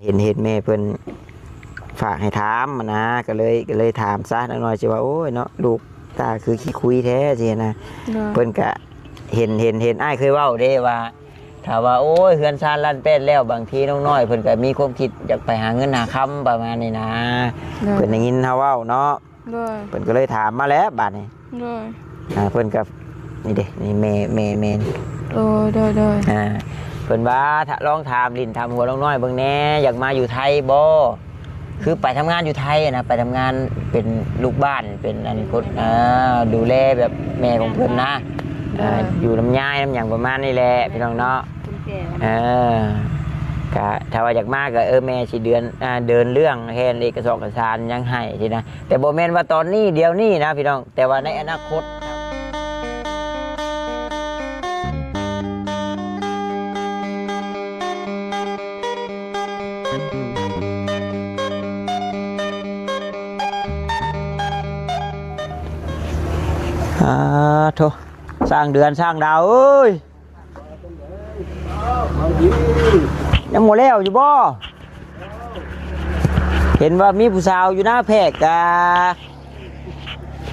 ເຫັນ ເຫັນແມ່ເພິ່ນຝາກໃຫ້ຖາມຫັ້ນນະ ກໍເລີຍ ກໍເລີຍຖາມຊະ. ນ້ອງນ້ອຍຊິວ່າ ໂອ້ຍເນາະ ລູກຕາຄືຂີ້ຄຸຍແທ້ ຊີ້ນະ. ໂດຍ ເພິ່ນກະເຫັນ ເຫັນ ເຫັນອ້າຍເຄີຍເວົ້າເດ້ວ່າ ຖ້າວ່າ ໂອ້ຍ ເຮືອນຊານລ້ານແປດແລ້ວ ບາງທີນ້ອງນ້ອຍເພິ່ນກໍມີຄວາມຄິດຢາກໄປຫາເງິນຫາຄຳ ປະມານນີ້ນະ. ໂດຍ ເພິ່ນໄດ້ຍິນເຮົາເວົ້າເນາະ. ໂດຍ ເພິ່ນກໍເລີຍຖາມມາແລ້ວບາດນີ້. ໂດຍ ອ່າ ເພິ່ນກໍ ນີ້ເດ້ ນີ້ແມ່ ແມ່ ແມ່ ໂດຍ ໂດຍ ໂດຍ ອ່າ ເພິ່ນວ່າ ຖ້າລອງຖາມຫຼິ້ນຖາມຫົວນ້ອງນ້ອຍເບິ່ງແດ່ ຢາກມາຢູ່ໄທບໍ່ ຄືໄປທຳງານຢູ່ໄທນະ ໄປທຳງານເປັນລູກບ້ານ ເປັນອັນຄົນ ອ່າ ດູແລແບບແມ່ຂອງເພິ່ນນະ ອ່າ ໂດຍ ຢູ່ນຳຍາຍນຳຫຍັງປະມານນີ້ແຫຼະ ພີ່ນ້ອງເນາະ. ເອີ ກະຖ້າວ່າຢາກມາກໍ ເອີ ແມ່ຊິເດີນ ອ່າ ເດີນເລື່ອງແຮ່ນເອກະສອນເອກະສານຫຍັງໃຫ້ຊີ້ນະ ແຕ່ບໍ່ແມ່ນວ່າຕອນນີ້ດຽວນີ້ນະພີ່ນ້ອງ ແຕ່ວ່າໃນອະນາຄົດ. ອາໂທ້ ຊ່າງເດືອນຊ່າງດາວເອີຍ. ຍັງບໍ່ແລ້ວຢູ່ບໍ່? ເຫັນວ່າມີຜູ້ສາວຢູ່ນາແພກກະ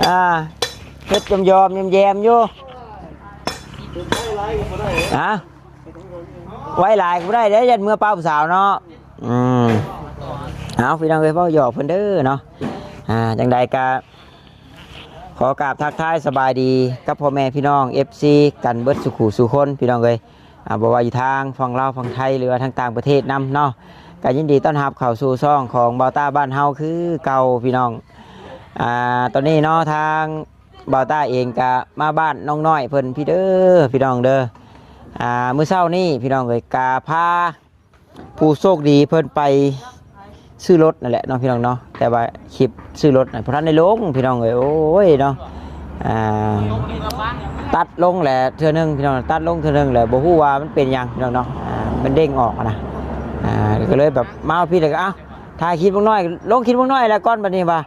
ອ່າ ເຮັດຢອມໆແຢມໆຢູ່. ຮະ? ໄວ້ຫຼາຍກໍບໍ່ໄດ້ເດ້ ຢ້ານເມືອປ່າຜູ້ສາວເນາະ. ອືມ ເອົາ ພີ່ນ້ອງເອີຍ ເວົ້າຫຍອກເພິ່ນເດີເນາະ. ອ່າ ຈັ່ງໃດກະ ຂໍກາບທັກທາຍສະບາຍດີກັບພໍ່ແມ່ພີ່ນ້ອງ ເອັຟຊີ ກັນເບິດສູ່ຄູ່ສູ່ຄົນ ພີ່ນ້ອງເອີຍ. ອ່າ ບໍ່ວ່າຢູ່ທາງຝັ່ງລາວ ຝັ່ງໄທ ຫຼືວ່າທາງຕ່າງປະເທດນຳເນາະ ກໍຍິນດີຕ້ອນຮັບເຂົ້າສູ່ຊ່ອງຂອງບ່າວຕ້າບ້ານເຮົາຄືເກົ່າ ພີ່ນ້ອງ. ອ່າ ຕອນນີ້ເນາະ ທາງບ່າວຕ້າເອງກໍມາບ້ານນ້ອງນ້ອຍເພິ່ນພີ້ເດີ ພີ່ນ້ອງເດີ. ອ່າ ມື້ເຊົ້ານີ້ ພີ່ນ້ອງເອີຍ ກໍພາ ຜູ້ໂຊກດີເພິ່ນໄປຊື້ລົດນັ້ນແຫຼະເນາະ ພີ່ນ້ອງເນາະ. ແຕ່ວ່າຄລິບຊື້ລົດນັ້ນບໍ່ທັນໄດ້ລົງ ພີ່ນ້ອງເອີຍ. ໂອ້ຍເນາະ ອ່າ ຕັດລົງແຫຼະເທື່ອໜຶ່ງ ພີ່ນ້ອງ ຕັດລົງເທື່ອໜຶ່ງແຫຼະ ບໍ່ຮູ້ວ່າມັນເປັນຫຍັງ ພີ່ນ້ອງເນາະ. ອ່າ ມັນເດ້ງອອກນະ ອ່າ ກໍເລີຍແບບມາເອົາຜິດ ແລ້ວກໍ ເອົ້າ ຖ່າຍຄລິບນ້ອຍ ລົງຄລິບນ້ອຍແລ້ວກ່ອນ ບັດນີ້ວ່າ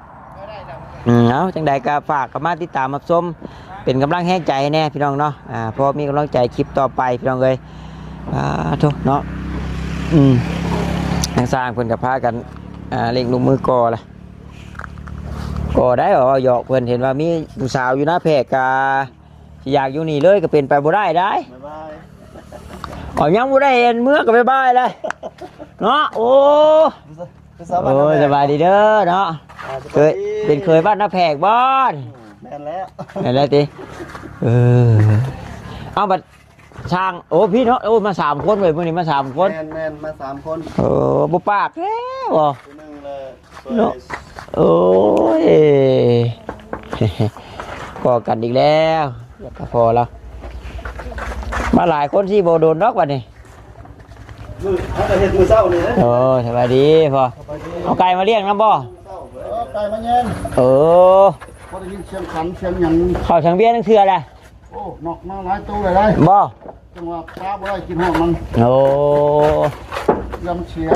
ອືມ ເອົາ ຈັ່ງໃດກໍຝາກເຂົ້າມາຕິດຕາມຮັບຊົມ ເປັນກຳລັງແຮງໃຈໃຫ້ແດ່ ພີ່ນ້ອງເນາະ. ອ່າ ພໍມີກຳລັງໃຈຄລິບຕໍ່ໄປ ພີ່ນ້ອງເອີຍ. ອ່າ ໂທ້ເນາະ ອືມ ທາງຊ່າງເພິ່ນກໍພາກັນ ອ່າ ເລັ່ງລົງມືກໍ່ລະ ກໍ່ໄດ້ ເວົ້າຫຍອກເພິ່ນ ເຫັນວ່າມີຜູ້ສາວຢູ່ນາແພກ ກໍຊິຢາກຢູ່ນີ້ເລີຍ ກໍເປັນໄປບໍ່ໄດ້ໄດ໋. ບາຍບາຍ ເອົາ ຍັງບໍ່ໄດ້ເຫັນເມືອກໍບາຍບາຍແລ້ວເນາະ. ໂອ້ ໂອ້ຍ ສະບາຍດີເດີເນາະ. ອ່າ ເຄີຍ ສະບາຍດີ ເປັນເຄີຍບ້ານນາແພກບໍ່? ອືມ ແມ່ນແລ້ວ ແມ່ນແລ້ວຕິ. ເອີ ເອົາ ບັດຊ່າງ ໂອ້ ພີ່ເນາະ. ໂອ້ ມາສາມຄົນເວີຍ ມື້ນີ້ມາສາມຄົນ. ແມ່ນໆ ມາສາມຄົນ. ເອີ ບໍ່ປາກແທ້ບໍ່? ຜູ້ໜຶ່ງລະ ເນາະ. ໂອ້ຍ ພໍ້ກັນອີກແລ້ວ ແລ້ວກໍພໍລະ ມາຫຼາຍຄົນຊິບໍ່ດົນດອກບັດນີ້. ມື້ ເຮົາກໍເຮັດມື້ເຊົ້ານີ້ເດ້. ໂອ້ ສະບາຍດີພໍ່. ສະບາຍດີ. ເອົາໄກ່ມາລ້ຽງນຳບໍ່? ເອີ ໄກ່ມາແຍງ. ເອີ ພໍໄດ້ຍິນສຽງຂັນສຽງຫຍັງ ເຂົ້າສັງວຽນຈັກເທື່ອແຫຼະ. ໂອ້ ນອກມາຫຼາຍໂຕແລ້ວໄດ໋. ບໍ່? ຈັ່ງວ່າປາບໍ່ໄດ້ກິນຮອດມັນ. ໂອ້ ເກືອມັນເສຍ.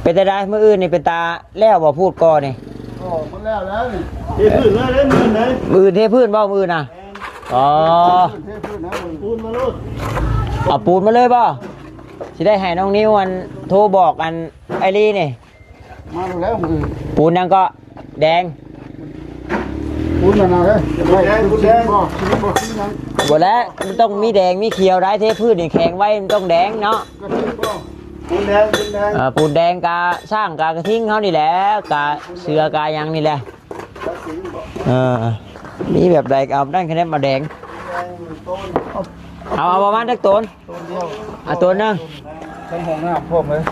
ເປັນຈັ່ງໃດ ມື້ອື່ນນີ້ເປັນຕາແລ້ວບໍ່ ພູດກໍ່ນີ້? ກໍມັນແລ້ວແລ້ວນີ້ ເທພື້ນເລີຍເດ້ມື້ອື່ນເດ້. ມື້ອື່ນເທພື້ນບໍ່ ມື້ອື່ນນະ? ແມ່ນ. ອໍ ເທພື້ນນະ ປູນມາໂລດ. ເອົາປູນມາເລີຍບໍ່? ຊິໄດ້ໃຫ້ນ້ອງນິວອັນໂທບອກອັນອ້າຍລີນີ້. ມາແລ້ວມື້ອື່ນ. ປູນຫຍັງເກາະ? ແດງ. ປູນນັ້ນນະເອີຍ. ປູນແດງ ປູນແດງ. ບໍ່ ບໍ່ ບໍ່ ບໍ່ແລ້ວ ມັນຕ້ອງມີແດງມີຂຽວໄດ໋. ເທພື້ນນີ້ແຂງໄວ ມັນຕ້ອງແດງເນາະ. ກະທິງບໍ່? ປູນແດງ ປູນແດງ. ເອີ ປູນແດງກະສ້າງກະກະທິງເຮົານີ້ແຫຼະ ກະເສືອກະຫຍັງນີ້ແຫຼະ. ເອີ ມີແບບໃດກໍເອົານັ້ນ ຄະແນນມາແດງ. ເອົາ ເອົາປະມານຈັກໂຕນ? ໂຕນດຽວ. ອ່ະ ໂຕນໜຶ່ງ. ທັງຫ້ອງນ້ຳພ້ອມເລີຍ.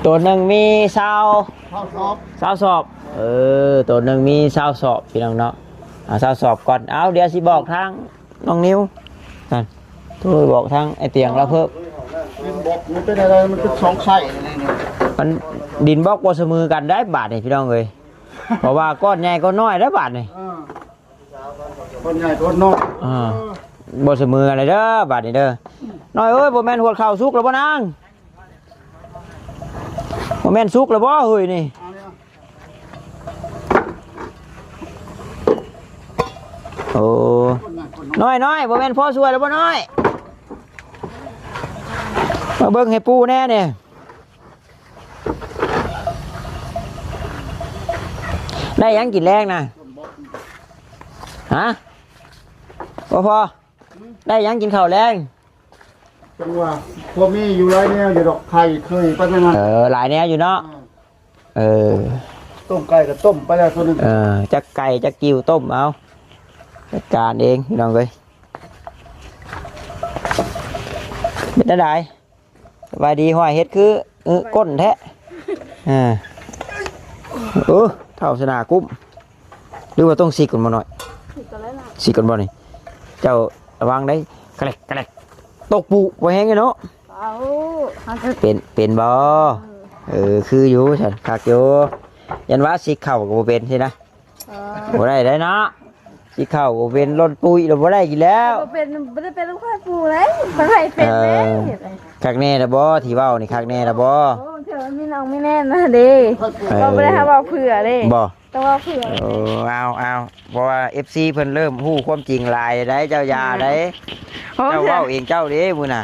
ໂຕນໜຶ່ງມີຊາວ ຊາວສອບ. ຊາວສອບ. ເອີ ໂຕນໜຶ່ງມີຊາວສອບ ພີ່ນ້ອງເນາະ. ເອົາຊາວສອບກ່ອນ. ເອົາ ດຽວຊິບອກທາງນ້ອງນິວ ນັ້ນ ໂທໄປບອກທາງອ້າຍຕຽງລາວເພີ່ມ. ດິນບອກມັນເປັນອະໄລ? ມັນເປັນສອງໄຊນີ້. ມັນ ດິນບອກບໍ່ສະເໝີກັນໄດ໋ບາດນີ້ ພີ່ນ້ອງເອີຍ. ເພາະວ່າກ້ອນໃຫຍ່ກ້ອນນ້ອຍໄດ໋ບາດນີ້. ເອີ ກ້ອນໃຫຍ່ກ້ອນນ້ອຍ. ອ່າ ບໍ່ສະເໝີກັນເລີຍເດີບາດນີ້ເດີ. ນ້ອຍເອີຍ ບໍ່ແມ່ນຫວດເຂົ້າສຸກແລ້ວບໍ່ນາງ? ບໍ່ແມ່ນສຸກແລ້ວບໍ່ເຮີ້ຍນີ້? ໂອ້ ນ້ອຍໆ ບໍ່ແມ່ນພໍຊ່ວຍແລ້ວບໍ່ນ້ອຍ? ມາເບິ່ງໃຫ້ປູ່ແດ່ນີ້ ໄດ້ຫຍັງກິນແລງນະ? ຮະ ບໍ່ພໍ ໄດ້ຫຍັງກິນເຂົ້າແລງ? ຈັງຫວະ ພໍມີຢູ່ຫຼາຍແນວຢູ່ດອກ ໄຂ່ເຄີຍປານນັ້ນ ເອີ ຫຼາຍແນວຢູ່ເນາະ ເອີ ຕົ້ມໄກ່ກໍຕົ້ມໄປແລ້ວໂຕໜຶ່ງ ເອີ ຈັກໄກ່ຈັກກິວຕົ້ມເອົາ ຈັດການເອງພີ່ນ້ອງເອີຍ ເປັນຈັ່ງໃດ? ສະບາຍດີ ຫ້ອຍ ເຮັດຄື ອຶ ກົ້ນແທ້ ເອີ ເອີ ເຖົ້າສະໜາກຸ້ມ ຫຼືວ່າຕ້ອງຊິກກ່ອນບໍ່ນ້ອຍ? ຊິກກ່ອນແລ້ວນະ ຊິກກ່ອນບໍ່ນີ້? ເຈົ້າລະວັງໄດ໋ ກະແລັກກະແລັກ ຕົກປຸບໍ່ແຮງເນາະ ເອົາ ເປັນ ເປັນບໍ່? ເອີ ເອີ ຄືຢູ່ຊັ້ນ ຄັກຢູ່ ຢ້ານວ່າຊິກເຂົ້າກໍບໍ່ເປັນຊີ້ນະ ເອີ ບໍ່ໄດ້ໄດ໋ເນາະ ຊິເຂົ້າບໍ່ເປັນ ຫຼົ່ນປຸຍແລ້ວບໍ່ໄດ້ກິນແລ້ວ ບໍ່ເປັນ ບໍ່ໄດ້ເປັນລູກຄ້ອຍປູເດ້ ບໍ່ໄດ້ເປັນເດ້ ເອີ ຄັກແນ່ລະບໍ່? ທີ່ເວົ້ານີ້ຄັກແນ່ລະບໍ່? ໂອ້ ເທື່ອມັນມີນ້ອງມີແນ່ນນະເດ້ ເອີ ເວົ້າບໍ່ໄດ້ ເຮົາເວົ້າເພື່ອເດ້ ບໍ່ ຕ້ອງເວົ້າເພື່ອ ເອີ ເອົາ ເອົາ ເພາະວ່າເອັຟຊີເພິ່ນເລີ່ມຮູ້ຄວາມຈິງຫຼາຍໄດ໋ ເຈົ້າຢ່າໄດ໋ ເຈົ້າເວົ້າເອງເຈົ້າເດ້ມື້ໜ້າ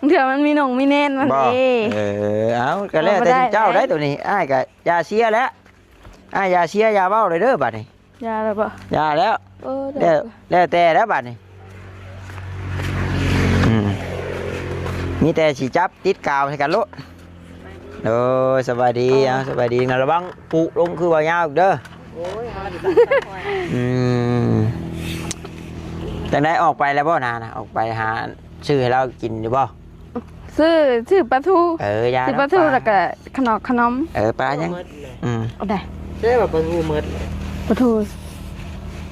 ເທື່ອມັນມີນ້ອງມີແນ່ນນະເດ້ ເອີ ເອົາ ກໍແລ້ວແຕ່ເຈົ້າໄດ໋ ໂຕນີ້ ອ້າຍກໍຢ່າເຊຍແຫຼະ ອ້າຍຢ່າເຊຍຢ່າເວົ້າເລີຍເດີບາດນີ້ ຢ່າແລ້ວບໍ່? ຢ່າແລ້ວ ເອີ ແລ້ວ ແລ້ວແຕ່ແລ້ວບາດນີ້ ອືມ ມີແຕ່ຊິຈັບຕິດກາວໃສ່ກັນໂລດ ໂດຍ ສະບາຍດີ ເອົາ ສະບາຍດີນະ ລະວັງປຸລົງຄືວ່າຍາວອີກເດີ ໂອ້ຍ ເອົາ ອືມ ຈັ່ງໃດ ອອກໄປແລ້ວບໍ່ນານະ? ອອກໄປຫາ ຊື້ໃຫ້ລາວກິນຢູ່ບໍ່? ຊື້ ຊື້ປາທູ ເອີ ຢ່າ ຊື້ປາທູ ແລ້ວກະຂະໜອກຂະໜົມ ເອີ ປາຫຍັງ ອືມ ເອົາໄດ້ ແຕ່ວ່າປາທູໝົດ ປາທູ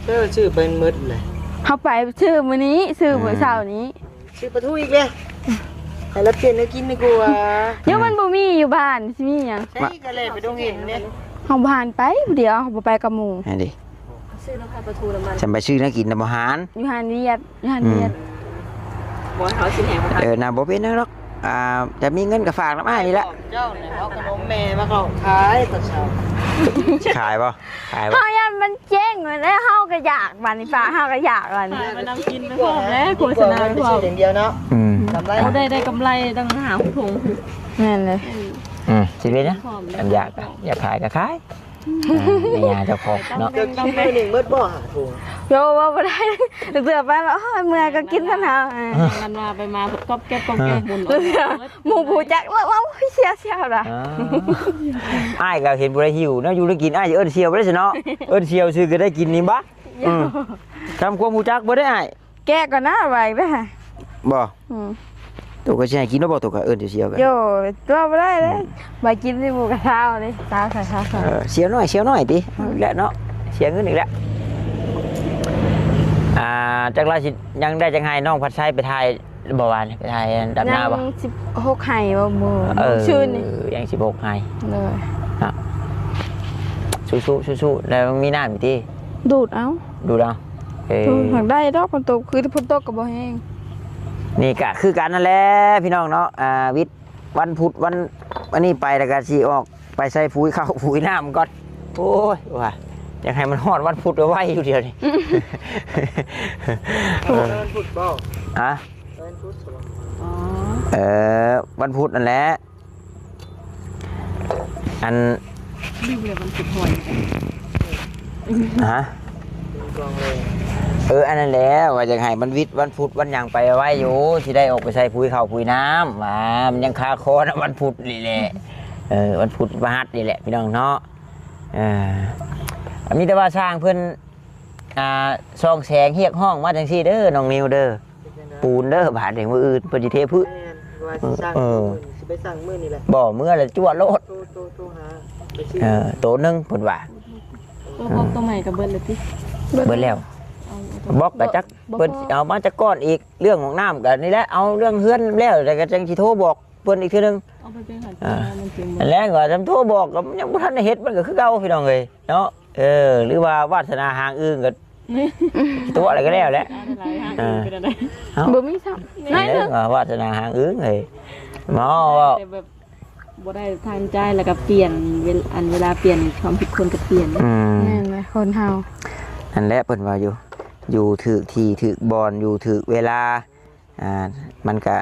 ແຕ່ວ່າຊື້ໄປໝົດແຫຼະ ເຮົາໄປຊື້ມື້ນີ້ ຊື້ມື້ເຊົ້ານີ້ ຊື້ປາທູອີກແລ້ວ ໃຫ້ລາວປ່ຽນແນວກິນດີກວ່າ ຍັງມັນບໍ່ມີຢູ່ບ້ານ ຊິມີຫຍັງ ໃສ່ກະແລ່ໄປດົງເຫັນເດ້ ເຮົາບໍ່ຫັນໄປຜູ້ດຽວ ເຮົາບໍ່ໄປກັບໝູ່ ຫັ້ນເດ້ ຊື້ນ້ຳໄຂ່ປາທູນຳມັນ ຈຳໄປຊື້ແນວກິນນຳບໍ່ຫານ ຢູ່ຮ້ານວຽດ ຢູ່ຮ້ານວຽດ ອືມ ບໍ່ໃຫ້ເຂົາຊິແຮງບໍ່ທັນ ເອີ ນະ ບໍ່ເປັນຫຍັງດອກ ອ່າ ຈະມີເງິນກໍຝາກນຳອ້າຍນີ້ແຫຼະ ເຈົ້ານີ້ເອົາຂະໜົມແມ່ມາເຂົ້າຂາຍຕອນເຊົ້າ ຂາຍບໍ່? ຂາຍບໍ່? ເຮົາຢ້ານມັນເຈັງແລ້ວ ເຮົາກໍຢາກບາດນີ້ ຝາກເຮົາກໍຢາກບາດນີ້ ຂາຍມານຳກິນໄປພ້ອມແລ້ວ ໂຄສະນາໄປພ້ອມ ຊື້ຢ່າງດຽວເນາະ ອືມ ກຳໄລ ໂອ້ ໄດ້ ໄດ້ກຳໄລຕັ້ງຫ້າຫົກຖົງ ແມ່ນເລີຍ ອືມ ຊິເປັນຫຍັງ ຢາກ ຢາກຂາຍກໍຂາຍ ອ່າ ແມ່ຍ່າເຈົ້າຂອງເນາະ ເຈົ້າກິນມື້ໜຶ່ງໝົດບໍ່ຫ້າຖົງ? ໂຍ ເວົ້າບໍ່ໄດ້ ເທື່ອໄປວ່າ ໂອ້ຍ ເມື່ອຍກໍກິນຊະນະ ມັນວ່າໄປມາກອບແກັບກອບແກັບໝູ່ ໝູ່ຜູ້ຈັກ ເວົ້າ ເວົ້າ ເຊຍ ເຊຍລະ ອ້າຍກໍເຫັນຜູ້ໃດຫິວແນວຢູ່ແນວກິນ ອ້າຍຊິເອີ້ນສ່ຽວບໍ່ໄດ້ຊະເນາະ ເອີ້ນສ່ຽວຊື່ກໍໄດ້ກິນນີ້ບະ ອືມ ທຳຄວາມຮູ້ຈັກບໍ່ໄດ້ອ້າຍ ແກະກ່ອນນະ ວ່າອີກເດີ ບໍ່ ອືມ ໂຕກໍຊິໃຫ້ກິນບໍ່ ໂຕກໍເອີ້ນຊື່ໆ ໂຍ ຕົວະບໍ່ໄດ້ເດ້ ອືມ ວ່າກິນຊິໝູກະທະເດ້ ຕາຍ ເອີ ສ່ຽວໜ້ອຍ ສ່ຽວໜ້ອຍຕິ ອືມ ແຫຼະເນາະ ເສຍເງິນອີກແລ້ວ ອ່າ ຈັກລາວຊິຍັງໄດ້ຈັກໄຮ່ ນ້ອງພັດໄຊໄປຖ່າຍບໍ່ວານນີ້ ໄປຖ່າຍດຳນາບໍ່ ຍັງສິບຫົກໄຮ່ບໍ່ ມື້ ເອີ ມື້ຊືນນີ້ ຍັງສິບຫົກໄຮ່ ໂດຍ ເນາະ ສູ້ໆ ສູ້ໆ ແລ້ວມີນ້ຳຢູ່ຕິ ດູດເອົາ ດູດເອົາ ເອີ ຫາກໄດ້ດອກ ຝົນຕົກ ຄືຝົນຕົກກໍບໍ່ແຮງ ນີ້ກະຄືກັນນັ້ນແຫຼະພີ່ນ້ອງເນາະ ອ່າ ວິດວັນພຸດ ວັນ ອັນນີ້ໄປ ແລ້ວກະຊິອອກໄປໃສ່ປຸຍເຂົ້າປຸຍນ້ຳກ່ອນ ໂອ້ຍ ວ່າຢາກໃຫ້ມັນຮອດວັນພຸດໄວໆ ຢູ່ດຽວນີ້ ເອີ ວັນພຸດບໍ່ ຮະ ວັນພຸດ ອໍ ເອີ ວັນພຸດນັ້ນແຫຼະ ອັນ ລືມແລ້ວມັນຄືຫອຍ ຮະ ເອີ ອັນນັ້ນແຫຼະ ວ່າຢາກໃຫ້ມັນວິດວັນພຸດວັນຫຍັງໄປໄວໆຢູ່ ຊິໄດ້ອອກໄປໃສ່ປຸຍເຂົ້າປຸຍນ້ຳ ວ່າມັນຍັງຄາຄໍນຳວັນພຸດນີ້ແຫຼະ ເອີ ວັນພຸດພະຫັດນີ້ແຫຼະ ພີ່ນ້ອງເນາະ ເອີ ມີແຕ່ວ່າຊ່າງເພິ່ນ ອ່າ ສ່ອງແສງຮຽກຮ້ອງມາຈັ່ງຊີ້ເດີ ນ້ອງນິວເດີ ເປັນຈັ່ງໃດ ປູນເດີ ບາດນີ້ມື້ອື່ນເພິ່ນຊິເທພື້ນ ແມ່ນ ວ່າຊິສ້າງ ເອີ ມື້ນີ້ ຊິໄປສ້າງມື້ນີ້ແຫຼະ ບໍ່ ເມືອແລ້ວຈວດໂລດ ໂຕ ໂຕ ໂຕຫາໄປຊື້ ເອີ ໂຕໜຶ່ງເພິ່ນວ່າ ໂຕບລັອກ ໂຕໃໝ່ກໍເບິດແລ້ວຕິ ເບິດແລ້ວ ບລັອກກໍຈັກ ເພິ່ນຊິເອົາມາຈັກກ້ອນອີກ ເລື່ອງຂອງນ້ຳກໍນີ້ແຫຼະ ເອົາເລື່ອງເຮືອນແລ້ວ ແລ້ວກໍຈັ່ງຊິໂທບອກເພິ່ນອີກເທື່ອໜຶ່ງ ເອົາໄປເປັນຂັ້ນຕອນ ອ່າ ມັນຈຶ່ງບໍ່ ແລ້ວກໍຈຳໂທບອກ ກໍຍັງບໍ່ທັນໄດ້ເຮັດ ມັນກໍຄືເກົ່າ ພີ່ນ້ອງເອີຍ ເນາະ ເອີ ຫຼືວ່າວາດສະໜາຫາງອື່ນກໍຕົວະແລ້ວກໍແລ້ວແຫຼະ ເອີ ເອົ້າ ບໍ່ມີຊ້ຳ ນັ້ນແຫຼະ ວ່າວາດສະໜາຫາງອື່ນເອີຍ ເວົ້າ ແຕ່ແບບບໍ່ໄດ້ທັງໃຈ ແລ້ວກໍປ່ຽນ ເວລາ ອັນເວລາປ່ຽນ ຄວາມຄິດຄົນກໍປ່ຽນ ອືມ ແມ່ນແຫຼະ ຄົນເຮົາ ນັ້ນແຫຼະ ເພິ່ນວ່າຢູ່ ຢູ່ຖືກທີ່ຖືກບ່ອນ ຢູ່ຖືກເວລາ ອ່າ ມັນກະ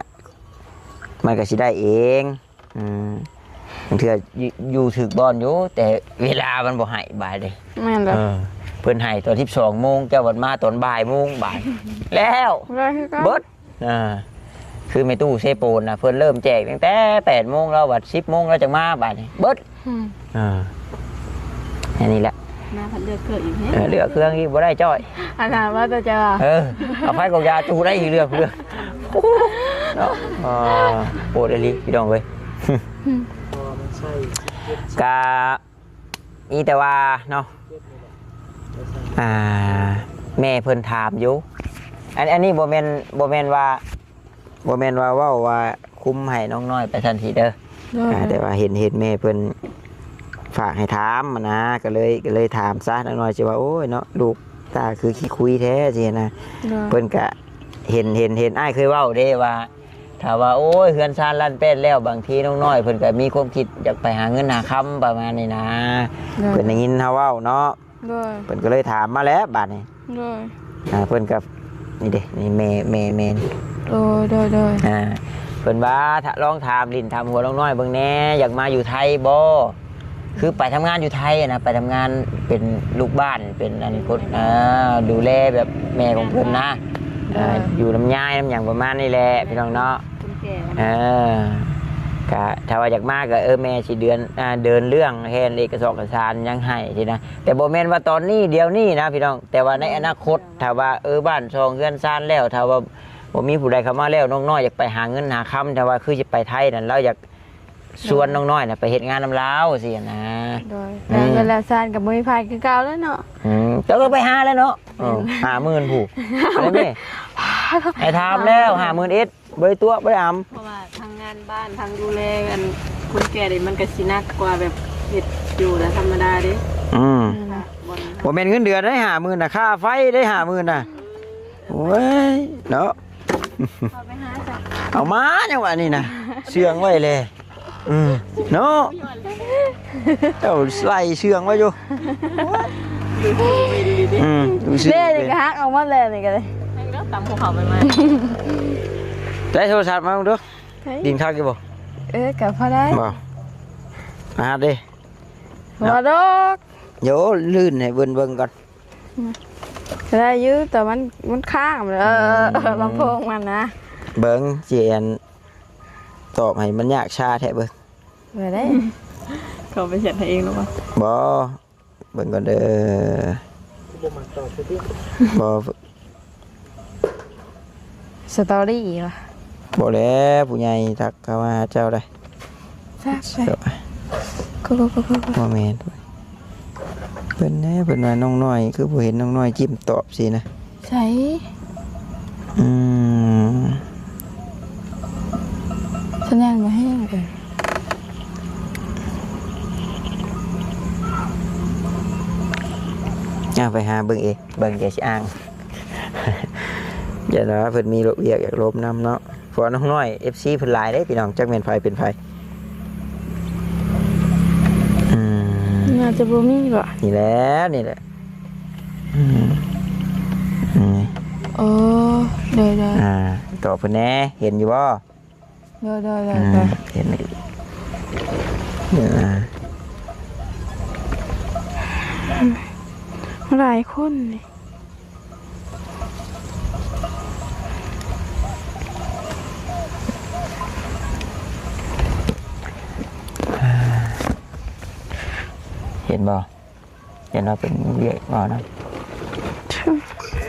ມັນກໍຊິໄດ້ເອງ. ອືມ ບາງເທື່ອຢູ່ ຢູ່ຖືກບ່ອນຢູ່ ແຕ່ເວລາມັນບໍ່ໃຫ້ບາດນີ້. ແມ່ນແລ້ວ ເອີ ເພິ່ນໃຫ້ຕອນສິບສອງໂມງ ເຈົ້າບັດມາຕອນບ່າຍໂມງບາດ ແລ້ວ ບໍ່ໄດ້ຄືເກົ່າ ເບິດ. ອ່າ ຄືແມ່ຕູ້ເຊໂປນນະ ເພິ່ນເລີ່ມແຈກຕັ້ງແຕ່ແປດໂມງ ລາວບັດສິບໂມງລາວຈັ່ງມາບາດນີ້ ເບິດ. ອືມ ອ່າ ອັນນີ້ແຫຼະ ມາພັດເລືອກເຄື່ອງອີກ ເອີ ເລືອກເຄື່ອງອີກບໍ່ໄດ້ຈ້ອຍ. ອັນນັ້ນວ່າແຕ່ເຈົ້າ ເອີ ເອົາໄຟກອກຢາຈູໄດ້ອີກ ເລືອກເລື່ອງເນາະ. ອ່າ ໂອດອີ່ຫຼີພີ່ນ້ອງເອີຍ. ກະມີແຕ່ວ່າເນາະ ອ່າ ແມ່ເພິ່ນຖາມຢູ່ ອັນ ອັນນີ້ບໍ່ແມ່ນ ບໍ່ແມ່ນວ່າ ບໍ່ແມ່ນວ່າເວົ້າວ່າຄຸມໃຫ້ນ້ອງນ້ອຍໄປຊັ້ນຊີ້ເດີ. ໂດຍ ອ່າ ແຕ່ວ່າເຫັນ ເຫັນແມ່ເພິ່ນຝາກໃຫ້ຖາມຫັ້ນນະ ກໍເລີຍ ກໍເລີຍຖາມຊະ. ນ້ອງນ້ອຍຊິວ່າ ໂອ້ຍເນາະ ລູກຕາຄືຂີ້ຄຸຍແທ້ຊີ້ນະ. ໂດຍ ເພິ່ນກະເຫັນ ເຫັນ ເຫັນອ້າຍເຄີຍເວົ້າເດ້ວ່າ ຖ້າວ່າ ໂອ້ຍ ເຮືອນຊານລ້ານແປດແລ້ວ ບາງທີນ້ອງນ້ອຍເພິ່ນກະມີຄວາມຄິດຢາກໄປຫາເງິນຫາຄຳ ປະມານນີ້ນະ. ໂດຍ ເພິ່ນໄດ້ຍິນເຮົາເວົ້າເນາະ. ໂດຍ ເພິ່ນກໍເລີຍຖາມມາແຫຼະບາດນີ້. ໂດຍ ອ່າ ເພິ່ນກໍ ນີ້ເດ້ ນີ້ແມ່ ແມ່ ແມ່ນີ້. ໂດຍ ໂດຍ ໂດຍ ອ່າ ເພິ່ນວ່າ ຖ້າລອງຖາມຫຼິ້ນຖາມຫົວນ້ອງນ້ອຍເບິ່ງແດ່ ຢາກມາຢູ່ໄທບໍ່? ຄືໄປທຳງານຢູ່ໄທນະ ໄປທຳງານເປັນລູກບ້ານ ເປັນອັນຄົນ ອ່າ ດູແລແບບແມ່ຂອງເພິ່ນນະ. ໂດຍ ອ່າ ຢູ່ນຳຍາຍນຳຫຍັງປະມານນີ້ແຫຼະ ພີ່ນ້ອງເນາະ. ຄົນແກ່ ເອີ ກະຖ້າວ່າຢາກມາກະ ເອີ ແມ່ຊິເດີນ ອ່າ ເດີນເລື່ອງແຮ່ນເອກະສອນເອກະສານຫຍັງໃຫ້ຊີ້ນະ. ແຕ່ບໍ່ແມ່ນວ່າຕອນນີ້ດຽວນີ້ນະພີ່ນ້ອງ ແຕ່ວ່າໃນອະນາຄົດ ຖ້າວ່າ ເອີ ບ້ານຊ່ອງເຮືອນຊານແລ້ວ ຖ້າວ່າບໍ່ມີຜູ້ໃດເຂົ້າມາແລ້ວ ນ້ອງນ້ອຍຢາກໄປຫາເງິນຫາຄຳ ຖ້າວ່າຄືຊິໄປໄທນັ້ນ ລາວຢາກຊວນນ້ອງນ້ອຍນະໄປເຮັດງານນຳລາວຊີ້ນະ. ໂດຍ ອືມ ແລ້ວເຮືອນແລ້ວຊານກໍບໍ່ມີໃຜຄືເກົ່າແລ້ວເນາະ. ອືມ ເຈົ້າກໍໄປຫາແລ້ວເນາະ. ເອີ ຫ້າໝື່ນພຸ້ນ ໄດ້ຖາມແລ້ວ ຫ້າໝື່ນເອັດ ບໍ່ໄດ້ຕົວະບໍ່ໄດ້ອຳ ເພາະວ່າທັງງານບ້ານ ທັງດູແລອັນຄົນແກ່ນີ້ ມັນກໍຊິໜັກກວ່າແບບເຮັດຢູ່ນະທຳມະດາເດ້. ອືມ ບໍ່ແມ່ນເງິນເດືອນໄດ໋ຫ້າໝື່ນນະ ຄ່າໄຟໄດ໋ຫ້າໝື່ນນະ. ໂອ້ຍເນາະ ເອົາມາຫຍັງວະນີ້ນະ ເຊື່ອງໄວ້ແລ. ອືມ ເນາະ ເຈົ້າໄລ່ເຊື່ອງໄວ້ຢູ່. ອືມ ເດ້ ນີ້ກໍຫັກອອກໝົດແລ້ວນີ້ກໍເດ້. ຕຳຂອງເຂົາໃໝ່ໆ ໄດ້ໂທລະສັບມາເບິ່ງດູ. ດິນຄັກຢູ່ບໍ່? ເອີ ກໍພໍໄດ້ ບໍ່ ອາ ເດ້ ບໍ່ດອກ. ໂຢ ລື່ນໃຫ້ເພິ່ນເບິ່ງກ່ອນ. ໄດ້ຢູ່ ແຕ່ມັນ ມັນຄ້າງ ເອີ ອືມ ລຳໂພງມັນນະ. ເບິ່ງຊິອັນ ຕອບໃຫ້ມັນຍາກຊ້າແທ້ເບິ່ງ. ບໍ່ໄດ້ ເຂົາໄປຂຽນໃຫ້ເອງຫຼືບໍ່? ບໍ່ ເບິ່ງກ່ອນເດີ. ບໍ່ມັກຕອບຄືຕິ? ບໍ່. ສະຕໍຣີຫວາ? ບໍ່ແຫຼະ ຜູ້ໃຫຍ່ທັກເຂົ້າມາຫາເຈົ້າໄດ໋. ຈັກໄດ໋. ໂກໂກໂກໂກໂກ. ບໍ່ແມ່ນ ເພິ່ນແດ່ ເພິ່ນວ່ານ້ອງນ້ອຍ ຄືບໍ່ເຫັນນ້ອງນ້ອຍຈິ້ມຕອບຊີ້ນະ. ໃສ? ອືມ ສັນຍານບໍ່ແຮງເອີ. ເອົາໄປຫາເບິ່ງເອງ ເບິ່ງແຕ່ຊິອ່າງ. ຢ່າວ່າເພິ່ນມີວຽກຢາກລົມນຳເນາະ ເພາະວ່ານ້ອງນ້ອຍ ເອັຟຊີ ເພິ່ນຫຼາຍເດ້ພີ່ນ້ອງ ຈັກແມ່ນໃຜເປັນໃຜ. ອືມ ໜ້າຈະບໍ່ມີບໍ? ນີ້ແຫຼະ ນີ້ແຫຼະ. ອືມ ອືມ ໂອ້ ໂດຍໆ ອ່າ ຕອບເພິ່ນແດ່ ເຫັນຢູ່ບໍ່? ໂດຍໆໆ ອືມ ເຫັນຢູ່ ຫຼາຍຄົນນີ້ ເຫັນບໍ່? ເຫັນວ່າເປັນວຽກເວົ້ານຳ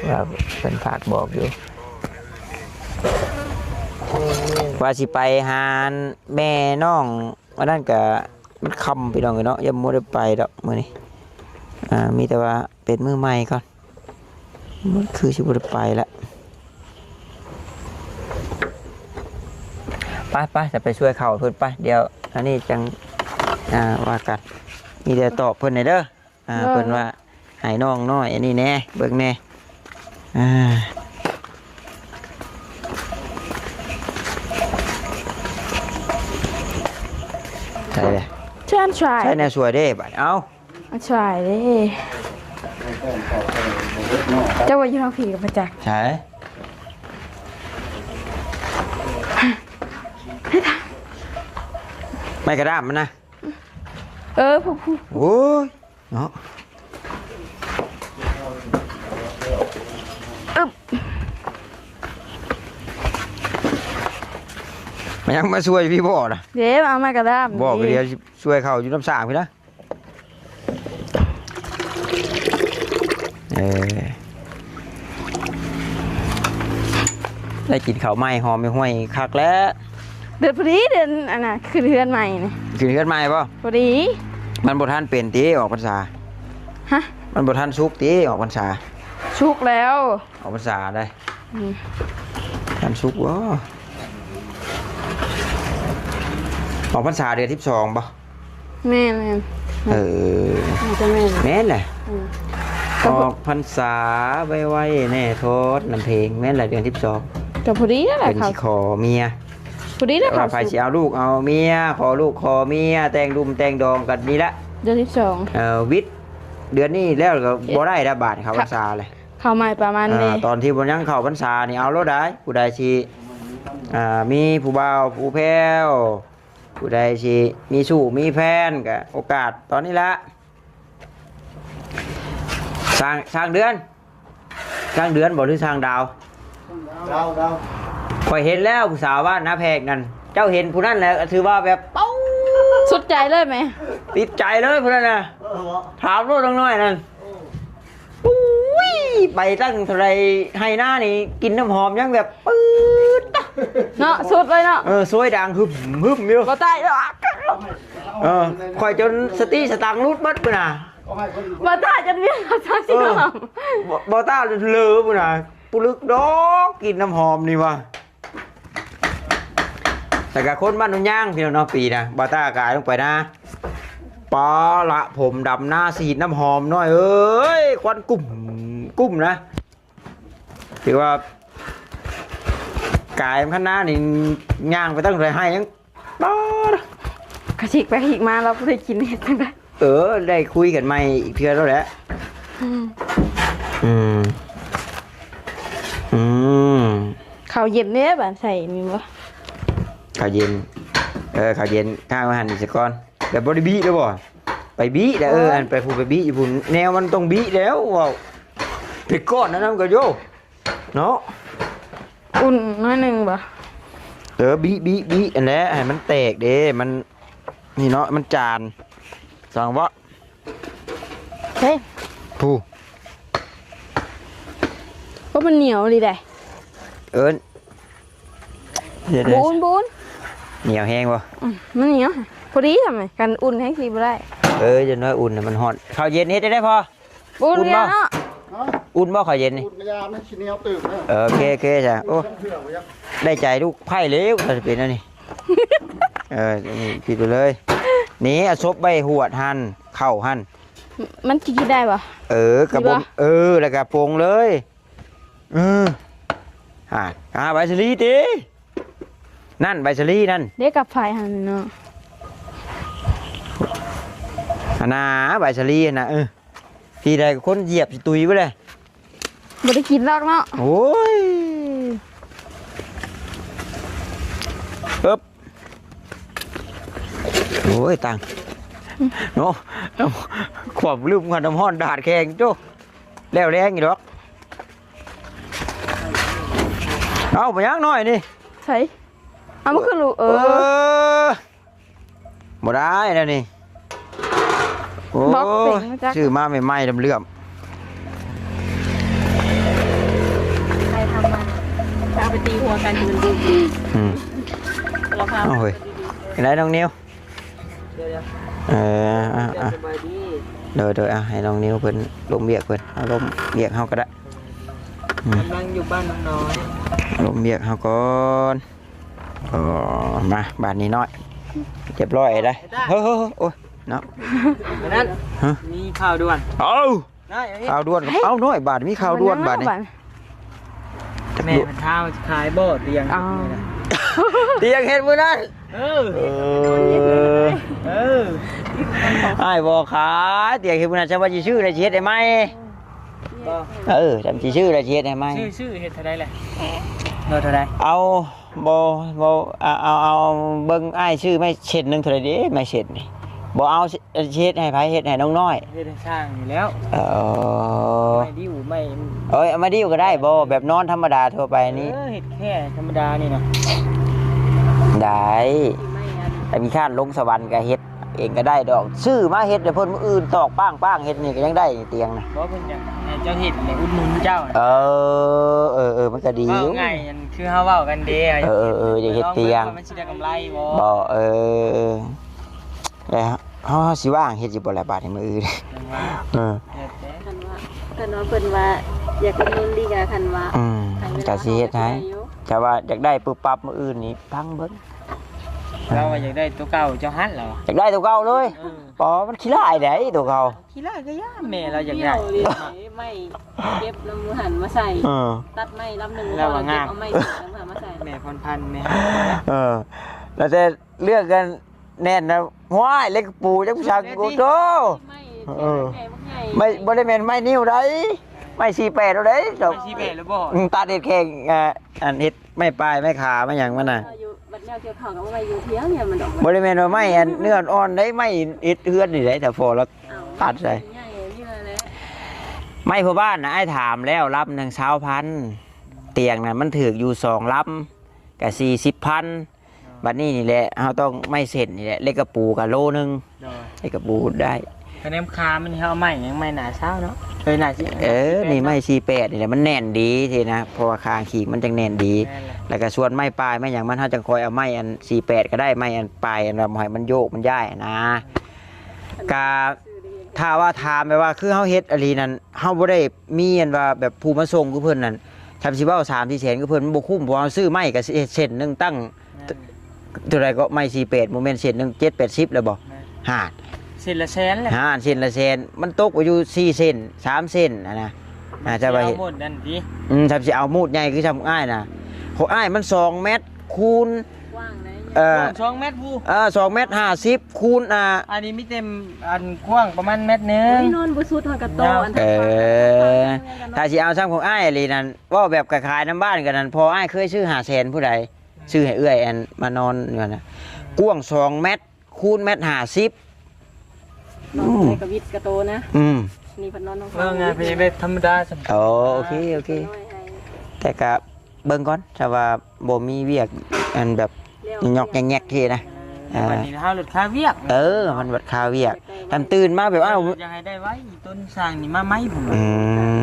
ວ່າເພິ່ນຝາກບອກຢູ່ ວ່າຊິໄປຫາແມ່ນ້ອງ ອັນນັ້ນກະມັນຄ່ຳພີ່ນ້ອງເອີຍເນາະ ຍັງບໍ່ໄດ້ໄປດອກມື້ນີ້ ອ່າ ມີແຕ່ວ່າເປັນມື້ໃໝ່ກ່ອນ ຄືຊິບໍ່ໄດ້ໄປລະ. ໄປໆ ຈະໄປຊ່ວຍເຂົາເພິ່ນໄປ ດຽວອັນນີ້ຈັ່ງ ອ່າ ວ່າກັນ ມີແຕ່ຕອບເພິ່ນແດ່ເດີ. ອ່າ ເອີ ເພິ່ນວ່າໃຫ້ນ້ອງນ້ອຍອັນນີ້ແດ່ ເບິ່ງແດ່ ອ່າ ໃສ່ເດ້ Can try ໃສ່ແນວສວຍເດ້ບາດ ເອົາ try ເດ້ ເຈົ້າວ່າຢູ່ທາງພີ້ກໍບໍ່ຈັກ ໃສ່ ໃຫ້ຖ ໄມ້ກະດ້າມມັນນະ. ເອີ ຜູ້ ຜູ້ ໂອ້ຍ ເນາະ. ອຶບ ມາຍັງມາຊ່ວຍພີ່ບໍ່ນະ? ເດ້ ເອົາໄມ້ກະດ້າມ ບໍ່ ກໍດຽວຊິຊ່ວຍເຂົາຢູ່ນ້ຳສາງພີ້ນະ. ເອີ ໄດ້ກິນເຂົ້າໃໝ່ຫອມຫ້ວຍຄັກແລ້ວ. ເດືອນພໍດີເດືອນອັນນ່ະ ຂຶ້ນເຮືອນໃໝ່ນີ້. ຂຶ້ນເຮືອນໃໝ່ບໍ່? ພໍດີ. ມັນບໍ່ທັນເປັນຕິອອກພັນສາ? ຮະ? ມັນບໍ່ທັນສຸກຕິອອກພັນສາ? ສຸກແລ້ວ. ອອກພັນສາໄດ໋. ອືມ ທັນສຸກບໍ່? ອອກພັນສາເດືອນສິບສອງບໍ່? ແມ່ນໆ ເອີ ໜ້າຈະແມ່ນ ແມ່ນແຫຼະ. ອືມ ອອກພັນສາໄວໆແດ່ ທອດນ້ຳເພັງ ແມ່ນແຫຼະ ເດືອນສິບສອງ ກໍພໍດີແຫຼະ. ເພິ່ນຊິຂໍເມຍ ພໍດີແຫຼະ ວ່າໃຜຊິເອົາລູກເອົາເມຍ ຂໍລູກຂໍເມຍ ແຕ່ງດຸ່ມແຕ່ງດອງກັນນີ້ແຫຼະ ເດືອນສິບສອງ. ເອີ ວິດເດືອນນີ້ແລ້ວກໍບໍ່ໄດ້ລະ ບາດເຂົ້າພັນສາແຫຼະ. ເຂົ້າໃໝ່ປະມານນີ້ ຕອນທີ່ບໍ່ຍັງເຂົ້າພັນສານີ້ເອົາໂລດໄດ໋. ຜູ້ໃດຊິ ອ່າ ມີຜູ້ບ່າວຜູ້ແພ້ວ ຜູ້ໃດຊິມີຊູ້ມີແຟນ ກະໂອກາດຕອນນີ້ລະ. ຊ່າງ ຊ່າງເດືອນ ຊ່າງເດືອນບໍ່ ຫຼືຊ່າງດາວ? ດາວ ດາວ. ຂ້ອຍເຫັນແລ້ວ ຜູ້ສາວບ້ານນາແພກນັ້ນ ເຈົ້າເຫັນຜູ້ນັ້ນແຫຼະ ຖືວ່າແບບ ເອົ້າ ສຸດໃຈເລີຍແມ ຕິດໃຈເລີຍຜູ້ນັ້ນນະ. ເອີ ເອີ ຖາມໂລດນ້ອງນ້ອຍນັ້ນ. ອຸ້ຍ ໄປຕັ້ງເທົ່າໃດ ໄຮ່ນານີ້ ກິ່ນນ້ຳຫອມຍັງແບບ ປືດ ເນາະ ສຸດເລີຍເນາະ. ເອີ ໂຊຍດັງຫຶມຫຶມຢູ່ ບໍ່ຕາຍດອກ. ເອີ ຂ້ອຍຈົນສະຕິສະຕັງຫຼຸດເບິດພຸ້ນນະ ບໍ່ຕາຍຈົນວຽນເຂົ້າຊາຊິ. ເອີ ບໍ່ ບໍ່ຕາຍຈົນເລີພຸ້ນນະ ປຸລຶກດອກ ກິ່ນນ້ຳຫອມນີ້ວ່າ. ແລ້ວກະຄົນບ້ານໂນນຍາງ ພີ່ນ້ອງເນາະ ປີນະ ບ່າວຕ້າກາຍລົງໄປນາ ປາລະຜົມດຳນາ ສີດນ້ຳຫອມນ້ອຍເອີຍ ຄວັນກຸ້ມກຸ້ມນະ. ຖືວ່າກາຍຄັນນານີ້ ຍ່າງໄປຕັ້ງແຕ່ໄຮ່ຍັງ ປາດ ກະຊິກໄປອີກມາ ລາວບໍ່ໄດ້ກິນເຮັດຈັ່ງໃດ? ເອີ ໄດ້ຄຸຍກັນໃໝ່ອີກເທື່ອແລ້ວແຫຼະ. ອືມ ອືມ ອືມ ເຂົ້າເຢັນເດ້ ບາດໃສ່ນີ້ບໍ່? ເຂົ້າເຢັນ ເອີ ເຂົ້າເຢັນ ຂ້າງມາຫັ້ນອີກສະກ່ອນ. ແບບບໍ່ໄດ້ບີເດ້ບໍ່? ໄປບີແລ້ວ ເອີ ເອີ ອັນໄປພຸ້ນໄປບີຢູ່ພຸ້ນ ແນວມັນຕ້ອງບີແລ້ວ ເວົ້າເປັນກ້ອນນັ້ນນຳກໍໂຍ ເນາະ. ອຸ່ນໜ້ອຍໜຶ່ງບໍ່? ເອີ ບີ ບີ ບີ ອັນແຫຼະ ໃຫ້ມັນແຕກເດ້ ມັນ ນີ້ເນາະ ມັນຈານ ສັງວະ. ເຮີ້ຍ ຜູ້ ໂອ້ ມັນໜຽວອີ່ຫຼີໃດ໋. ເອີ ເຮັດ ບໍ່ອຸ່ນ ບໍ່ອຸ່ນ ໜຽວແຮງບໍ່? ອືມ ມັນໜຽວ ພໍດີທຳໄມ ຄັນອຸ່ນແຮງຊິບໍ່ໄດ້. ເອີ ຢ່າງໜ້ອຍອຸ່ນໃຫ້ມັນຮ້ອນ. ເຂົ້າເຢັນເຮັດໄດ້ພໍ? ອຸ່ນ ອຸ່ນບໍ່? ເນາະ ອຸ່ນບໍ່ເຂົ້າເຢັນນີ້? ອຸ່ນກະຢ່າ ມັນຊິໜຽວຕື່ມເດີ. ເອີ ໂອເຄ ໂອເຄຈ້າ ໂອ້ ໄດ້ໃຈລູກໃພ້ແລ້ວ ຖ້າຊິເປັນອັນນີ້. ເອີ ນີ້ ປິດໄປເລີຍ ນີ້ ເອົາສົບໄວ້ຫວດຫັ້ນ ເຂົ້າຫັ້ນ ມັນຊິກິນໄດ້ບໍ່? ເອີ ກະ ນີ້ບໍ່? ເອີ ແລ້ວກະປົງເລີຍ. ເອີ ຫາ ຫາໃບສາລີຕິ ນັ້ນ ໃບສາລີນັ້ນ ເດ້ ກັບໄຟຫັ້ນເນາະ ຫັ້ນນາ ໃບສາລີຫັ້ນນະ. ເອີ ທີໃດຄົນຢຽບຊິຕຸຍເບິດເລີຍ ບໍ່ໄດ້ກິນດອກເນາະ. ໂອ້ຍ ເອີບ ໂອ້ຍ ຕັງ ເນາະ ຄວາມລືມກັນ ນ້ຳຮ້ອນດາດແຂງໂຕ ແລ້ວແລງຢູ່ດອກ. ເອົ້າ ໄປຫຍັງນ້ອຍນີ້? ໃສ? ເອົາ ມັນຄືລູກ ເອີ ເອີ ບໍ່ໄດ້ແລ້ວນີ້. ໂອ້ ບລັອກເປັນ ຊື້ມາໃໝ່ໆ ເຫຼື້ອມໆ ໃຄທຳມາ ເອົາໄປຕີຫົວກັນ ຄືມັນດຸ. ອືມ ເອົາເຮີ້ຍ ເປັນໄດນ້ອງນິວ? ດຽວໆ ເອີ ອ່ະ ສະບາຍດີ ໂດຍໆ ອ່ະ ໃຫ້ນ້ອງນິວເພິ່ນລົມວຽກເພິ່ນ ເຮົາລົມວຽກເຮົາກໍໄດ້. ອືມ ກຳລັງຢູ່ບ້ານນ້ອງນ້ອຍ ລົມວຽກເຮົາກ່ອນ. ອໍ ມາ ບາດນີ້ນ້ອຍ ຮຽບຮ້ອຍໄດ້. ເຮີ້ຍ ໂອ້ຍ ເນາະ ອັນນັ້ນ ຮະ ມີຂ່າວດ່ວນ. ເອົ້າ ນ້ອຍ ເອົາ ຂ່າວດ່ວນ. ເອົ້າ ນ້ອຍ ບາດມີຂ່າວດ່ວນບາດນີ້. ແມ່ເພິ່ນຖາມວ່າຊິຂາຍບໍ່ຕຽງ ເອົາ ຕຽງເຮັດມື້ນັ້ນ. ເອີ ເອີ ເອີ ອ້າຍບໍ່ຂາຍຕຽງເຮັດມື້ນັ້ນ ຊັ້ນວ່າຊິຊື້ແລ້ວ ຊິເຮັດໃຫ້ໃໝ່. ບໍ່ ເອີ ຊັ້ນຊິຊື້ແລ້ວ ຊິເຮັດໃຫ້ໃໝ່. ຊື້ ຊື້ເຮັດເທົ່າໃດແຫຼະ? ໂລເທົ່າໃດ? ເອົາ ບໍ່ ບໍ່ ເອົາ ເອົາ ເອົາ ເບິ່ງອ້າຍຊື້ໄມ້ເສັ້ນໜຶ່ງເທົ່າໃດເດ້ ໄມ້ເສັ້ນນີ້ ບໍ່ເອົາ ຊິເຮັດໃຫ້ໃຜ ເຮັດໃຫ້ນ້ອງນ້ອຍ ເຮັດໃຫ້ຊ່າງນີ້ແລ້ວ. ເອີ ໄມ້ດິ້ວ ໄມ້ ເອີຍ ເອົາໄມ້ດິ້ວກໍໄດ້ບໍ່ ແບບນອນທຳມະດາທົ່ວໄປນີ້ ເອີ ເຮັດແຄ່ທຳມະດານີ້ນະ ໄດ້ ໄມ້ອັນ ແຕ່ມີຄານລົງສະຫວັນກໍເຮັດເອງກໍໄດ້ດອກ ຊື້ມາເຮັດໃຫ້ເພິ່ນ ມື້ອື່ນຕອກປ້າງໆ ເຮັດນີ້ກໍຍັງໄດ້ນີ້ຕຽງນະ ບໍ່ ເພິ່ນຢາກໃຫ້ເຈົ້າເຮັດແຫຼະ ອຸດໜູນເຈົ້າ. ເອີ ເອີ ເອີ ມັນກໍດີຢູ່ ເວົ້າງ່າຍ ອັນ ຄືເຮົາເວົ້າກັນເດ້ ເອີ ເອີ ເອີ ຢາກເຮັດຕຽງ ມັນຊິໄດ້ກຳໄລບໍ່ ບໍ່ ເອີ ແລ້ວເຮົາ ເຮົາຊິວ່າງເຮັດຢູ່ບໍ່ລະບາດນີ້ມື້ອື່ນ ເອີ ແລ້ວແຕ່ ຄັນວ່າ ຄັນວ່າເພິ່ນວ່າຢາກອຸດໜູນດີກະ ຄັນວ່າ ອືມ ໃຫ້ເວລາ ກໍຊິເຮັດໃຫ້ ເຮົາກໍຊິໄດ້ຢູ່ ຖ້າວ່າຢາກໄດ້ປຶບປັບມື້ອື່ນນີ້ຟັງເບິ່ງ ລາວວ່າຢາກໄດ້ຕົວເກົ່າເຈົ້າຫັ້ນ ລາວວ່າຢາກໄດ້ຕົວເກົ່າເລີຍ ເອີ ປໍ ມັນຂີ້ລ້າຍໃດ໋ຕົວເກົ່າ ຂີ້ລ້າຍກໍຢ່າ ແມ່ລາວຢາກໄດ້ ໄມ້ເກັບນຳຫັ້ນມາໃສ່ ເອີ ຕັດໄມ້ລຳໜຶ່ງ ລາວວ່າງາມ ເອົາໄມ້ເກັບນຳຫັ້ນມາໃສ່ ແມ່ພອນພັນແມ່ ເອີ ແລ້ວແຕ່ເລືອກກັນແໜ້ນນະ ຫ້ວຍ ເຫຼັກປູຈັກສັງ ແມ່ນຕິ ໂອ້ໂທ້ ໄມ້ ເອີ ແມ່ບັກໃຫຍ່ ໄມ້ ບໍ່ໄດ້ແມ່ນໄມ້ນິ້ວໃດ ໄມ້ສີ່ແປດເອົາໃດ໋ ໄມ້ສີ່ແປດແລ້ວບໍ່ ອືມ ຕັດເຮັດແຂ່ງ ອ່າ ອັນເຮັດໄມ້ປາຍ ໄມ້ຂາ ໄມ້ຫຍັງມັນນະ ຢູ່ ບັດແນວກ່ຽວເຂົ້າກໍເອົາໄວ້ຢູ່ເຖີຍງ ມັນດອກ ບໍ່ໄດ້ແມ່ນວ່າໄມ້ອັນເນື້ອອ່ອນໃດ ໄມ້ເຮັດເຮືອນນີ້ໃດ໋ ຖ້າພໍລະຕັດໃສ່ ເອົາໄມ້ໃຫຍ່ນີ້ແຫຼະ ໄມ້ພໍ່ບ້ານນະ ອ້າຍຖາມແລ້ວ ລຳໜຶ່ງຊາວພັນ ຕຽງນະ ມັນຖືກຢູ່ສອງລຳ ກະສີ່ສິບພັນ ບັດນີ້ນີ້ແຫຼະ ເຮົາຕ້ອງໄມ້ເສັ້ນນີ້ແຫຼະ ເຫຼັກກະປູກະໂລໜຶ່ງ ໂດຍ ເຫຼັກກະປູໄດ້ ຄະແນນຄາມັນເຮົາເອົາໄມ້ຫຍັງ ໄມ້ໜ້າຊາວເນາະ ເອີຍ ໜ້າຊິ ເອີ ນີ້ໄມ້ສີ່ແປດນີ້ແຫຼະ ມັນແໜ້ນດີຊີ້ນະ ເພາະວ່າຄາຄີງມັນຈັ່ງແໜ້ນດີ ແມ່ນແຫຼະ ແລ້ວກະສ່ວນໄມ້ປາຍໄມ້ຫຍັງມັນ ເຮົາຈັ່ງຄ່ອຍເອົາໄມ້ອັນສີ່ແປດກໍໄດ້ ໄມ້ອັນປາຍອັນວ່າບໍ່ໃຫ້ມັນໂຍກມັນຍ້າຍນະ ກະ ຖ້າວ່າຖາມແບບວ່າຄືເຮົາເຮັດອີ່ຫຼີນັ້ນ ເຮົາບໍ່ໄດ້ມີອັນວ່າແບບຜູ້ມາສົ່ງຄືເພິ່ນນັ້ນ ຖ້າຊິເວົ້າສາມສີ່ແສນຄືເພິ່ນມັນບໍ່ຄຸ້ມ ເພາະເຮົາຊື້ໄມ້ກໍເສັ້ນໜຶ່ງຕັ້ງ ແມ່ນ ເທົ່າໃດກໍໄມ້ສີ່ແປດ ບໍ່ແມ່ນເສັ້ນໜຶ່ງເຈັດແປດສິບແລ້ວບໍ່ ແມ່ນ ຫາ ເສັ້ນລະແສນແຫຼະ ຫາ ເສັ້ນລະແສນ ມັນຕົກໄປຢູ່ສີ່ເສັ້ນ ສາມເສັ້ນຫັ້ນນະ ອາ ຈະວ່າ ຊິເອົາໝົດນັ້ນຕິ ອືມ ຖ້າຊິເອົາໝົດໃຫຍ່ຄືຊ່ຳອ້າຍນະ ຂອງອ້າຍມັນສອງແມັດຄູນ ກວ້າງໃດ໋ ເອີ ກວ້າງສອງແມັດພຸ້ນ ເອີ ສອງແມັດຫ້າສິບຄູນ ອ່າ ອັນນີ້ມີແຕ່ອັນກວ້າງປະມານແມັດໜຶ່ງ ໂອ້ຍ ນອນບໍ່ສຸດ ຮອດກະໂຕ ຍາວ ອັນ ເອີ ຖ້າຊິເອົາຊ່ຳຂອງອ້າຍອີ່ຫຼີນັ້ນ ເວົ້າແບບຂາຍນຳບ້ານກັນນັ້ນ ພໍ່ອ້າຍເຄີຍຊື້ຫ້າແສນຜູ້ໃດ ຊື້ໃຫ້ເອື້ອຍອັນມານອນຢູ່ຫັ້ນນະ ກວ້າງສອງແມັດ ຄູນແມັດຫ້າສິບ ອືມ ກະວິດກະໂຕນະ ອືມ ນີ້ເພິ່ນນອນນອນ ເວົ້າງ່າຍເພິ່ນຢາກໄດ້ທຳມະດາຊ່ຳ ໂອເຄ ໂອເຄ ແຕ່ກະເບິ່ງກ່ອນ ຖ້າວ່າບໍ່ມີວຽກອັນແບບຍອກແຍກໆ ທີ່ນະ ເອີ ເອີ ບັດນີ້ເຮົາລົດຄ່າວຽກ ເອີ ມັນບັດຄ່າວຽກ ຄັນຕື່ນມາແບບ ອ້າວ ຢາກໃຫ້ໄດ້ໄວ ຕົ້ນຊ່າງນີ້ມາໃໝ່ພຸ້ນ ອື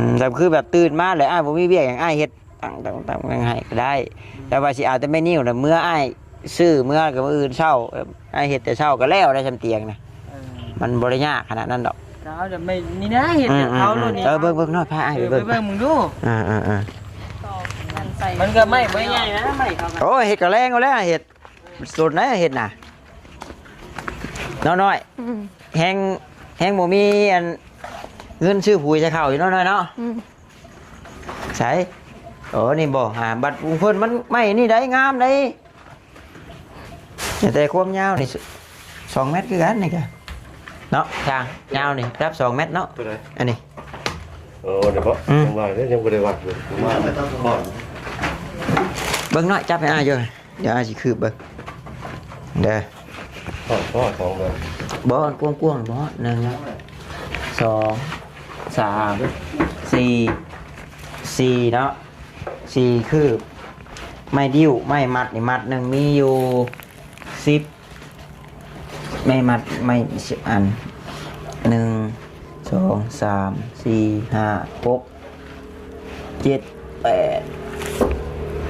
ມ ແບບຄືແບບຕື່ນມາແລ້ວ ອ້າຍບໍ່ມີວຽກຫຍັງ ອ້າຍເຮັດ ຕັ້ງ ຕັ້ງ ຕັ້ງ ຕັ້ງໃຫ້ກໍໄດ້ ແຕ່ວ່າຊິເອົາແຕ່ແມ່ນິ້ວນະ ເມື່ອອ້າຍຊື້ເມື່ອກໍມື້ອື່ນເຊົ້າ ອ້າຍເຮັດແຕ່ເຊົ້າກໍແລ້ວໄດ້ ຊ່ຳຕຽງນະ ເອີ ມັນບໍ່ໄດ້ຍາກຂະໜາດນັ້ນດອກ ກໍເອົາແບບນີ້ນະ ເຮັດແບບເຂົາໂລດນີ້ ເອີ ເບິ່ງ ເບິ່ງໜ້ອຍ ພາອ້າຍໄປເບິ່ງ ເອີ ໄປເບິ່ງເບິ່ງດູ ເອີ ເອີ ມັນກໍໄມ້ບໍ່ໃຫຍ່ນະ ໄມ້ເຂົາກໍ ໂອ້ຍ ເຮັດກໍແລງເອົາແລ້ວ ເຮັດສົນນະ ເຮັດນະ ນ້ອງນ້ອຍ ອືມ ແຮງ ແຮງບໍ່ມີອັນເງິນຊື້ປຸຍໃສ່ເຂົ້າຢູ່ ນ້ອງນ້ອຍເນາະ ອືມ ໃສ ໂອ້ ນີ້ບໍ່ ຫາ ບັດຂອງເພິ່ນມັນໄມ້ນີ້ໄດ໋ ງາມໄດ໋ ແຕ່ຄວາມຍາວນີ້ສອງແມັດຄືກັນນີ້ກະເນາະ ທາງຍາວນີ້ລະດັບສອງແມັດເນາະ ຕົວໃດ ອັນນີ້ ໂອ້ ດຽວບໍ່ ອືມ ຍັງວ່າເດ້ ຍັງບໍ່ໄດ້ວັດຢູ່ ມາກ່ອນ ເບິ່ງໜ້ອຍ ຈັບໃຫ້ອ້າຍຢູ່ ດຽວອ້າຍຊິຄືບເບິ່ງເດີ ສອງ ສອງ ສອງ ເບິ່ງ ບໍ່ ກວ້າງໆ ບໍ່ ໜຶ່ງ ສອງ ສາມ ສີ່ ສີ່ເນາະ ສີ່ຄືບ ໄມ້ດິ້ວ ໄມ້ມັດນີ້ ມັດໜຶ່ງມີຢູ່ສິບ ໄມ້ມັດ ໄມ້ສິບອັນ ໜຶ່ງ ສອງ ສາມ ສີ່ ຫ້າ ຫົກ ເຈັດ ແປດ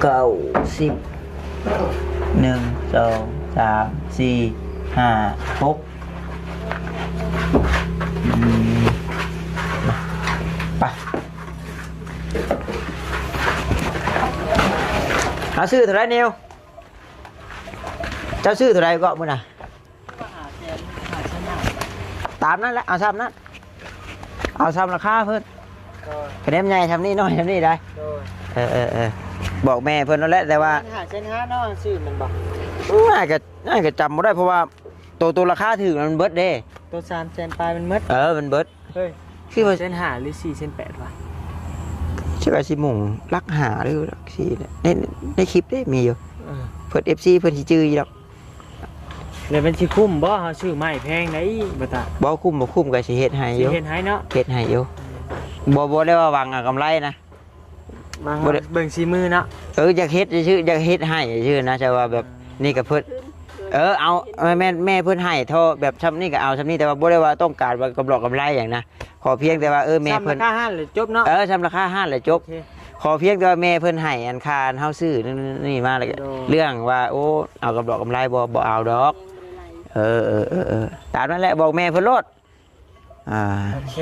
ເກົ້າ ສິບ ໜຶ່ງ ສອງ ສາມ ສີ່ ຫ້າ ຫົກ ອືມ ໄປ ເອົາ ຊື້ເທົ່າໃດນິວ? ເຈົ້າຊື້ເທົ່າໃດເກາະມື້ນະ? ຕາມນັ້ນແຫຼະ ເອົາຊ່ຳນັ້ນ ເອົາຊ່ຳລາຄາເພິ່ນ ໂດຍ ຄະແນນໃຫຍ່ຊ່ຳນີ້ ນ້ອຍຊ່ຳນີ້ໄດ໋ ໂດຍ ເອີໆໆ ບອກແມ່ເພິ່ນນັ້ນແຫຼະ ແຕ່ວ່າຫ້າແສນຫ້າເນາະ ຊື້ແມ່ນບໍ່? ອ້າຍກໍ ອ້າຍກໍຈຳບໍ່ໄດ້ ເພາະວ່າໂຕ ໂຕລາຄາຖືກນັ້ນມັນເບິດເດ້ ໂຕສາມແສນປາຍມັນເບິດ ເອີ ມັນເບິດ ເຮີ້ຍ ຄືວ່າແສນຫ້າຫຼືສີ່ແສນແປດວະ ຊິວ່າຊິມຸ່ງຫຼັກຫ້າຫຼືຫຼັກສີ່ ໃນ ໃນຄລິບເດ້ມີຢູ່ ເອີ ເພິ່ນ ເອັຟຊີ ເພິ່ນຊິຈື່ຢູ່ດອກ. ແລ້ວມັນຊິຄຸ້ມບໍ່ ເຮົາຊື້ໄມ້ແພງໄດ໋ ບໍ່ຕາ? ບໍ່ຄຸ້ມ ບໍ່ຄຸ້ມ ກໍຊິເຮັດໃຫ້ຢູ່ ເຮັດໃຫ້ເນາະ ເຮັດໃຫ້ຢູ່. ບໍ່ ບໍ່ໄດ້ວ່າຫວັງເອົາກຳໄລນະ ບໍ່ໄດ້ ເບິ່ງສີມືເນາະ. ເອີ ຢາກເຮັດຊື່ໆ ຢາກເຮັດໃຫ້ຊື່ໆນະ ແຕ່ວ່າແບບນີ້ກໍເພິ່ນ ເອີ ເອົາ ແມ່ນແມ່ເພິ່ນໃຫ້ທໍ່ແບບຊ່ຳນີ້ກໍເອົາຊ່ຳນີ້ ແຕ່ວ່າບໍ່ໄດ້ວ່າຕ້ອງການວ່າກຳຫຼອກກຳໄລຫຍັງນະ. ຂໍພຽງແຕ່ວ່າ ເອີ ແມ່ເພິ່ນ ສ່ຳລາຄາຮ້ານແລ້ວຈົບເນາະ. ເອີ ສ່ຳລາຄາຮ້ານແລ້ວຈົບ. ໂອເຄ ຂໍພຽງແຕ່ວ່າແມ່ເພິ່ນໃຫ້ອັນຄ່າເຮົາຊື້ນີ້ມາ ແລ້ວກໍ ໂດຍ ເລື່ອງວ່າ ໂອ້ ເອົາກຳຫຼອກກຳໄລບໍ່ ບໍ່ເອົາດອກ. ເອີ ຕາມນັ້ນແຫຼະ ບອກແມ່ເພິ່ນໂລດ. ອ່າ ໂອເຄ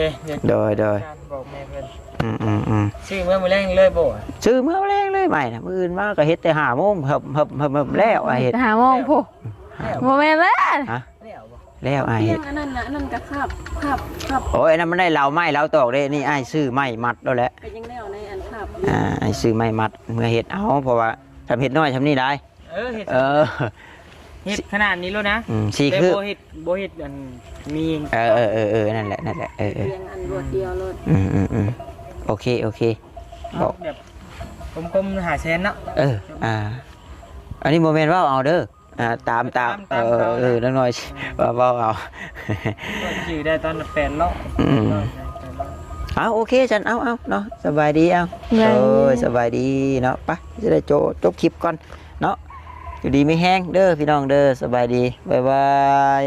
ໂດຍ ໂດຍ ບອກແມ່ເພິ່ນ. ອືມໆໆ ຊື້ເມືອມື້ແລງເລີຍບໍ່? ຊື້ເມືອມື້ແລງເລີຍ ໄມ້ນະ ມື້ອື່ນມາກໍເຮັດແຕ່ຫ້າໂມງ ເຮີບໆໆ ແລ້ວອ້າຍເຮັດ ຫ້າໂມງພຸ້ນ. ແລ້ວ ບໍ່ແມ່ນແລ້ວ ຮະ? ແລ້ວບໍ່? ແລ້ວອ້າຍເຮັດ ອັນນັ້ນນະ ອັນນັ້ນກໍຄາບ ຄາບ ຄາບ. ໂອ້ຍ ອັນນັ້ນມັນໄດ້ເລົາໄມ້ເລົາຕອກເດ້. ນີ້ອ້າຍຊື້ໄມ້ມັດແລ້ວແຫຼະ ກໍຍັງແລ້ວໃນອັນຄາບ. ອ່າ ອ້າຍຊື້ໄມ້ມັດເມືອເຮັດເອົາ ເພາະວ່າ ສ່ຳເຮັດນ້ອຍສ່ຳນີ້ໄດ້. ເອີ ເຮັດ ເອີ ເຮັດຂະໜາດນີ້ໂລດນະ. ອືມ ສີ່ຄື ແຕ່ບໍ່ເຮັດ ບໍ່ເຮັດອັນມີ ເອີ ເອີ ເອີ ເອີ ນັ້ນແຫຼະ ນັ້ນແຫຼະ ເອີ ເອີ ລຽງອັນລວດດຽວໂລດ. ອືມໆໆ ໂອເຄ ໂອເຄ ເອົາ ບອກແບບກົມໆ ຫ້າແສນເນາະ. ເອີ ອ່າ ອັນນີ້ບໍ່ແມ່ນເວົ້າເອົາເດີ ອ່າ ຕາມ ຕາມ ຕາມ ເອີ ຕາມເຂົາ ເອີ ນະ ເລັກນ້ອຍ ອືມ ເວົ້າ ເວົ້າເອົາ ກໍຈື່ໄດ້ຕອນແປດຮ້ອຍ. ອືມ ເອົາ ໂອເຄຊັ້ນ ເອົາ ເອົາເນາະ ສະບາຍດີ ເອົາ ໂດຍ ສະບາຍດີເນາະ. ໄປ ຊິໄດ້ໂຈະ ຈົບຄລິບກ່ອນເນາະ ຢູ່ດີມີແຮງເດີພີ່ນ້ອງເດີ ສະບາຍດີ ບາຍບາຍ.